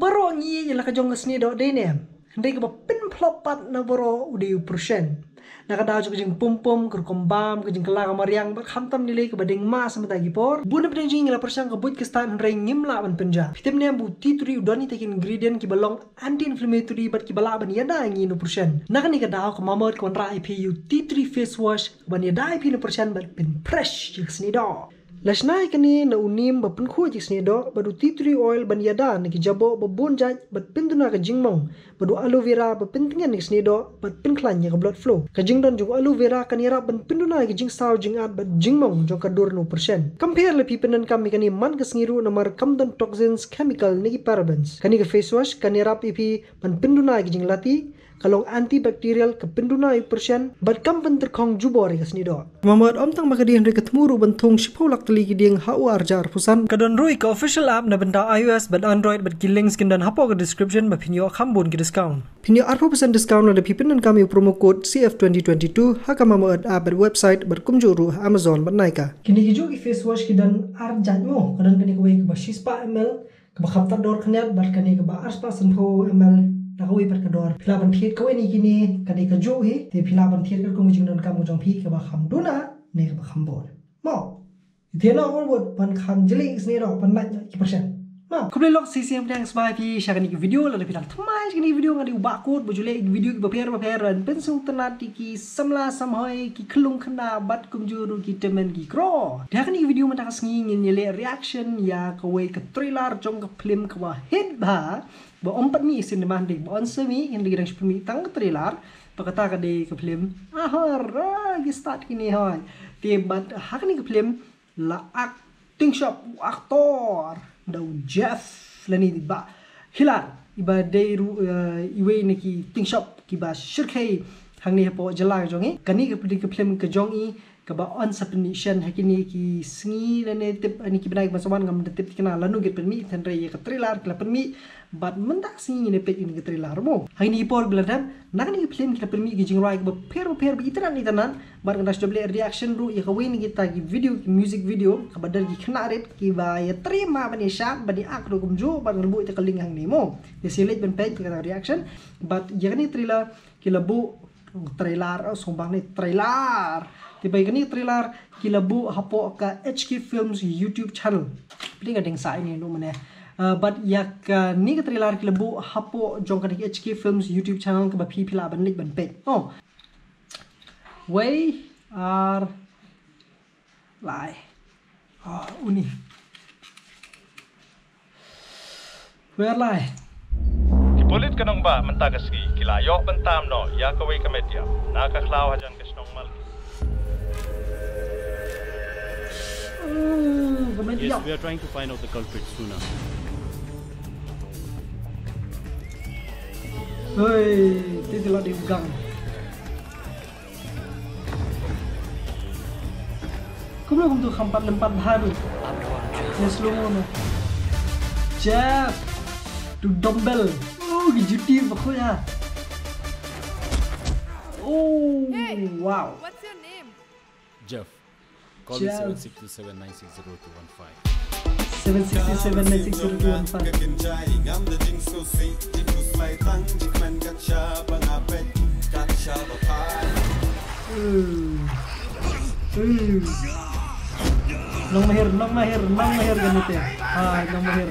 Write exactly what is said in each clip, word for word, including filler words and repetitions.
Baroh ngi ïa la ka jong ka snieh doh dei ne em. Hynrei kaba pynphlop pat na baroh u dei u pyrshah. Na ka daw jong ka jingpum pum, ka rukom bam, ka jingkylla ka mariang, bad khamtam nilai kaba deng ma sa mynta ki por. Bun na pdeng jong ngi la pyrshang ka buit ka stad hynrei ngim lah ban pynjah. Phi tip ne em ba u tea tree u don ïa kita ki ingredient kiba long anti-inflammatory bad kiba lah ban ïada ïa ngi na u pyrshah. Na kane ka daw ka Mamaearth ka wanrah ïa phi ïa u tea tree face wash ban ïada ïa phi na u pyrshah bad pynfresh ïa ka snieh doh. La shna ïa kane na u neem ba pynkhuid ïa ka snieh doh bad u tea tree oil ban ïada na ki jaboh ba bun jait bad pynduna ka jingmong, bad u aloe vera ba pyntngen ïa ka snieh doh bad pynkhlaiñ ïa ka blood flow. Ka jingdon jong u aloe vera kan ïarap ban pynduna ïa ka jingsaw jingat bad jingmong jong ka dur na u pyrshah. Kam pher lada phi pyndonkam ïa kane man ka sngi ruh namar kam don toxins, chemical ne ki parabens. Kane ka face wash kan ïarap ïa phi ban pynduna ïa ka jinglati, ka long antibacterial, ka pynduna ïa u pyrshah bad kam pyntyrkhong jubor ïa ka snieh doh. Mamaearth ym tang ba ka dei hynrei ka thmu ruh ban thung shiphew lak tylli ki dieng ha u arhajar arphew san. Ka don ruh ïa ka official app na bynta iOS bad Android bad ki links kin don hapoh ka description ba phin ïoh kham bun ki discount. Phin ïoh arphew percent discount lada phi pyndonkam ïa u promo code C F twenty twenty-two ha ka Mamaearth app bad website bad kumjuh ruh ha Amazon bad Nykaa. Kine ki juh ki face wash ki don ar jait mo, ka don kane kawei kaba shispah M L, kaba khamtam dor khyndiat bad kane kaba arspah sanphew M L na kawei pat ka dor. Phi lah ban thied kawei na kine, kane kajuh hi, te phi lah ban thied katkum ka jingdonkam ka jong phi kaba kham duna ne kaba kham bor. Mo. Te na ong bud ban kham jylliew snieh doh ban lait ki pyrshah. Mo. Khublei lok shisien pdiang sngewbha ïa phi sha kane ka video, lada phi dang thymmai sha kane ka video nga dei u Bah Kut ba ju leh video kiba pher ba pher ban pynsngewtynnat ïa ki samla samhoi, ki khyllung khynnah bad kumjuh ruh ki tymmen ki kro. Te ha kane ka video mynta ka sngi ngin ïa leh reaction ïa kawei ka trailer jong ka film kaba hit bha, ba ym pat mih cinema hynrei ba yn sa mih, hynrei dang shu pynmih tang ka trailer, ba kata ka dei ka film. Ahor, ah, ki start kine hoi. Te bad ha kane ka film la acting shop u actor da u Jeff lane Bah Hilar, iba dei ruh, eh, iwei na ki acting shop kiba shyrkhei hangne hapoh jylla ka jong i. Kane ka dei ka film ka jong i kaba yn sa pynmih shen ha kine ki sngi lane tip, ha kine ki bnai kiban sa wan, ngam da tip thikna lano kin pynmih, hynrei ïa ka trailer ki la pynmih. Bad mynta ka sngi ngin ïa peit ïa kane ka trailer mo. Ha kine ki por ki la dep, na kane ka film ki la pynmih ki jingrwai kiba pher ba pher, ba itynnad itynnad. Bad nga dang shu dep leh reaction ruh ïa kawei na kita ki video, ki music video, kaba don ki khynnah rit kiba ïatrei ma ban ïashad, ban ïa act ruh kumjuh, bad ngan buh ïa ka link hangne mo. Ïa sa leit ban peit ïa kata ka reaction. Bad ïa kane ka trailer ki la buh, trailer, oh, sngewbha ne trailer. Te ba ïa kane ka trailer ki la buh hapoh ka H K Films YouTube channel. Pdeng ka deng sa ini lu mane. Uh, bad ïa kane ka trailer ki la buh hapoh jong ka H K Films YouTube channel kaba phi phi lah ban leit ban peit. Oh. Wei ar lai. Ah, uni. Wei ar lai. Ki pulit ka nongbah mynta ka sngi ki la ïoh ban tam noh ïa kawei ka media na ka khlaw hajan ka shnong Malki. Hmm, ka media. Yes, we are trying to find out the culprit sooner. Hei, ti ti la di gang. Kumno kumtu kham pat lem pat bha ruh. Ïa slow mo na. Jeff. Tu dumbbell. Oh, ki juti ba khoi ha. Oh, hey, wow. What's your name? Jeff. Call me Jeff. Seven six two seven nine six zero two one five. Seven six two seven nine six zero two one five. Hmm. Hmm. Nong Mahir, Nong Mahir, Nong Mahir kan ite. Ah, Nong Mahir.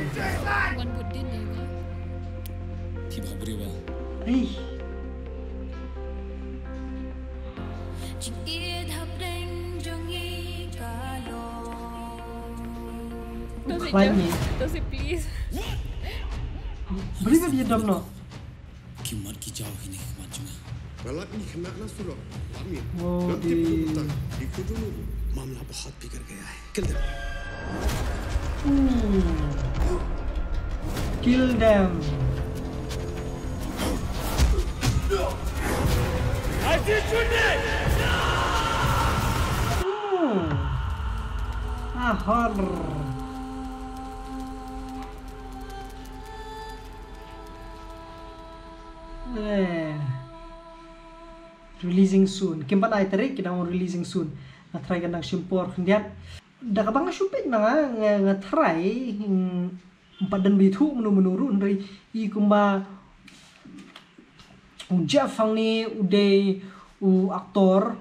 Ih. Climb me. Does it please? Beri ka dia dam no. Ki mat ki jaw hi ne ki mat jong nga. Nga lap ngi khynnah na surok. Lap ngi. Oh, ngam tip di. Ruh kata. Di kudu. Mamla bahut bigar gaya hai. Kill them. Ooh. Kill them. Hmm. Ahor. Eh. Releasing soon. Kim pat ai tarik, ki dang releasing soon. Nga try ka dang shim por khyndiat. Da kaba nga shu peit ma nga, nga, nga try, hmm, Pat don ba ïathuh mano mano ruh, hynrei i kumba u Jeff hangne u dei u actor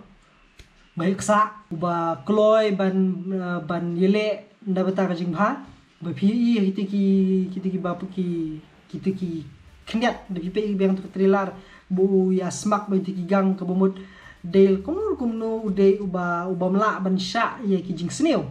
ba heh ksah, uba kloi ban, eh, ban ïaleh na bynta ka jingbha. Ba phi i kita ki, kita ki ba ki, kita ki khyndiat, da phi peit biang tu ka trailer, ba u ïa smak ba kita ki gang, kaba mut dei kumno kumno u dei uba, uba mlah ban shah ïa ki jingsniew.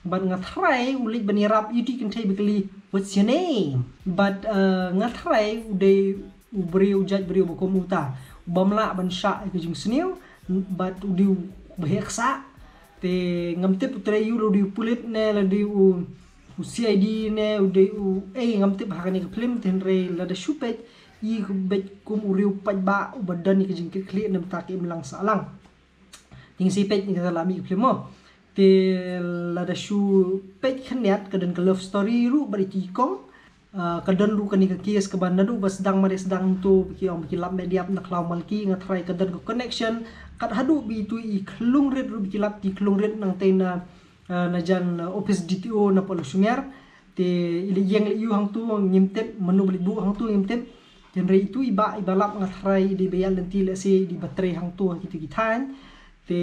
Bad nga tharai u leit ban ïarap, ïa tu i kynthei ba kylli, "What's your name?" Bad, eh, nga tharai u dei u briew, jait briew ba kum uta, uba mlah ban shah ïa ki jingsniew, bad u dei uba heh ksah. Te ngam tip u trei ïa u, la u dei u pulit ne, la u dei u, u C I D ne, u dei u, eh, ngam tip ha kane ka film, te hynrei lada shu peit, i beit kum u riew paidbah uba don ïa ka jingkitkhlieh na bynta ka imlang sahlang. Te ngin sa peit ïa kata lada mih ka film mo. Te lada shu peit khyndiat, ka don ka love story ruh bad iti i kong. Ah, ka don ruh kane ka case kaba naduh ba sdang, mareh sdang to ba ki ong ba ki lap met ïap na khlaw malki, nga tharai ka don ka connection. Kat haduh ba itu i khlung rit ruh ba ki lap, i khlung rit nangtei na, ah, na jan, ah, office D T O na Polo Sumer. Te i leit ïeng leit ïu hangto ngim tip, mano ba leit buh hangto ngim tip. Hynrei itu i bah, i bah lap nga tharai i dei ba ïaid lynti lehse i dei ba trei hangto ha kito ki thaiñ. Te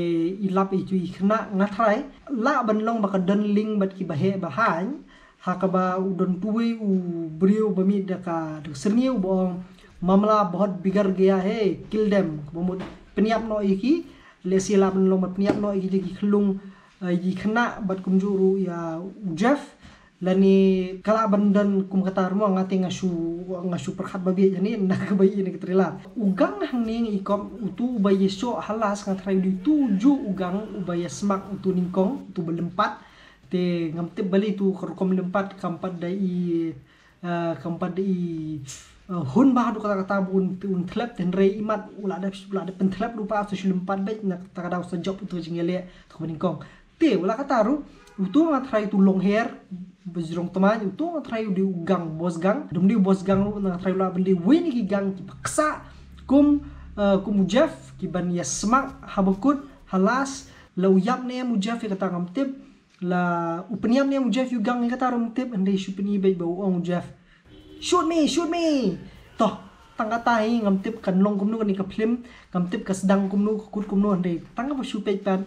i lap itu i khynnah, nga tharai lah ban long ba ka don link bad kiba heh ba haiñ. Ha kaba u don uwei u briew ba mih da ka, da ka syrngiew ba ong, "Mamla bahut bigar gaya hai, kill them." Kaba mut pynïap noh ïa ki, lehse lah ban long ba pynïap noh ïa ki, ïa ki khyllung, eh, ïa ki khynnah bad kumjuh ruh ïa u Jeff. Lane ka lah ban don kum kata ruh mo, nga te nga shu, nga shu pyrkhat ba bieit hangne na kaba ïohi na ka trailer. U gang hangne nga i kop uto uba ïashoh ha last, nga tharai u dei uto juh u gang uba ïasmak uto nyngkong, uto ba lympat. Te ngam tip balei uto ka rukom lympat, kam pat da i, eh, kam pat da i, eh, hun bha haduh katta katta ba un, un thlep, te hynrei imat u la dep, u la dep pynthlep ruh pat, sa shu lympat beit, na kata ka daw sa jop uto ka jingïaleh uto kaba nyngkong. Te wat la katta ruh, uto nga tharai uto long hair, ba jrong tmaiñ, uto nga tharai u dei u gang, boss gang. Dum dei u boss gang ruh, nga tharai u lah ban dei uwei na ki gang kiba ksah kum, eh, kum u Jeff, ki ban ïasmak haba kut, ha last, la u ïap ne em u Jeff ïa kata ngam tip, la u pynïap ne em u Jeff ïa u gang ïa kata ruh ngam tip, hynrei shu pyni beit ba u ong u Jeff, "Shoot me, shoot me." To, tang kata hi ngam tip kan long kumno kane ka film, ngam tip ka sdang kumno, ka kut kumno, hynrei tang kaba shu peit pat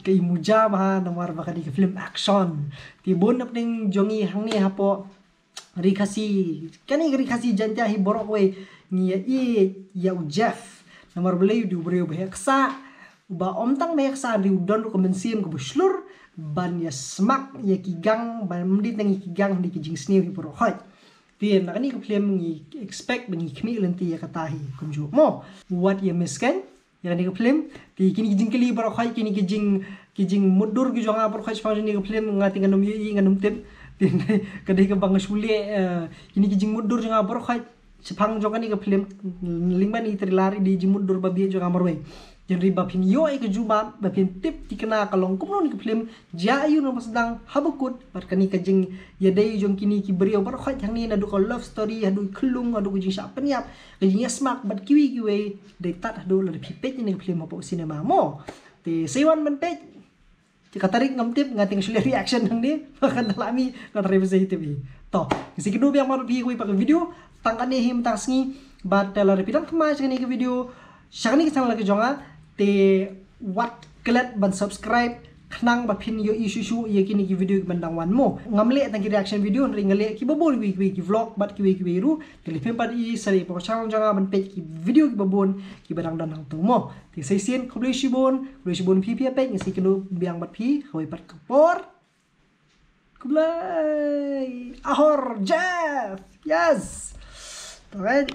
ka i muja bha namar ba kane ka film action. Te bun na pdeng jong ngi hangne hapoh Ri Khasi, kane ka Ri Khasi Jaiñtia hi baroh kawei ngi ïa ïeit ïa u Jeff. Namar balei? U dei u briew ba heh ksah, uba ym tang ba heh ksah, hynrei u don ruh ka mynsiem kaba shlur ban ïasmak ïa ki gang, ban ym dei tang ïa ki gang, hynrei ki jingsniew hi baroh khoit. Te na kane ka film ngi expect ba ngi khmih lynti ïa kata hi kumjuh mo. Wat ïa miss kein ïa kane ka film. Te kine ki jingkylli baroh khoit, kine ki jing, ki jingmutdur ki jong nga baroh khoit shaphang jong kane ka film, nga te ngan ym ïohi, ngan ym tip. Te ka dei kaba nga shu leh, eh, kine ki jingmutdur jong nga baroh khoit shaphang jong kane ka film, lyngba kane ka trailer, i dei jingmutdur ba bieit jong nga marwei. Hynrei ba phin ïoh ïa ka jubab, ba phin tip thikna ka long kumno kane ka film, jia aïu na ba sdang, haba kut, bad kane ka jingïadei jong kine ki briew baroh khoit hangne, naduh ka love story, haduh khyllung, haduh ka jingshah pynïap, ka jingïasmak bad kiwei kiwei, dei tad haduh lada phi peit ïa kane ka film hapoh cinema mo. Te sa wan ban peit ka tarik ngam tip, nga te nga shu leh reaction hangne, ba kan da la mih, nga tharai ba sa ïa tip hi. To, ngin sa ïakynduh biang bad phi ha kawei pat ka video, tang katne hi mynta ka sngi, bad lada phi dang thymmai sha kane ka video, sha kane ka channel ka jong nga, te wat klet ban subscribe, khnang ba phin ïohi shuh shuh ïa kine ki video kiban dang wan mo. Ngam leh tang ki reaction video, hynrei nga leh kiba bun kiwei kiwei ki vlog, bad kiwei kiwei ruh, te leit phin pat ïa, sa leit hapoh channel jong nga ban peit ki video kiba bun kiba dang don hangto mo. Te sa shisien, khublei shibun, khublei shibun phi phi ïa peit, ngin sa ïakynduh biang bad phi ha kawei pat ka por. Khublei. Ahor Jeff. Yes. Alright.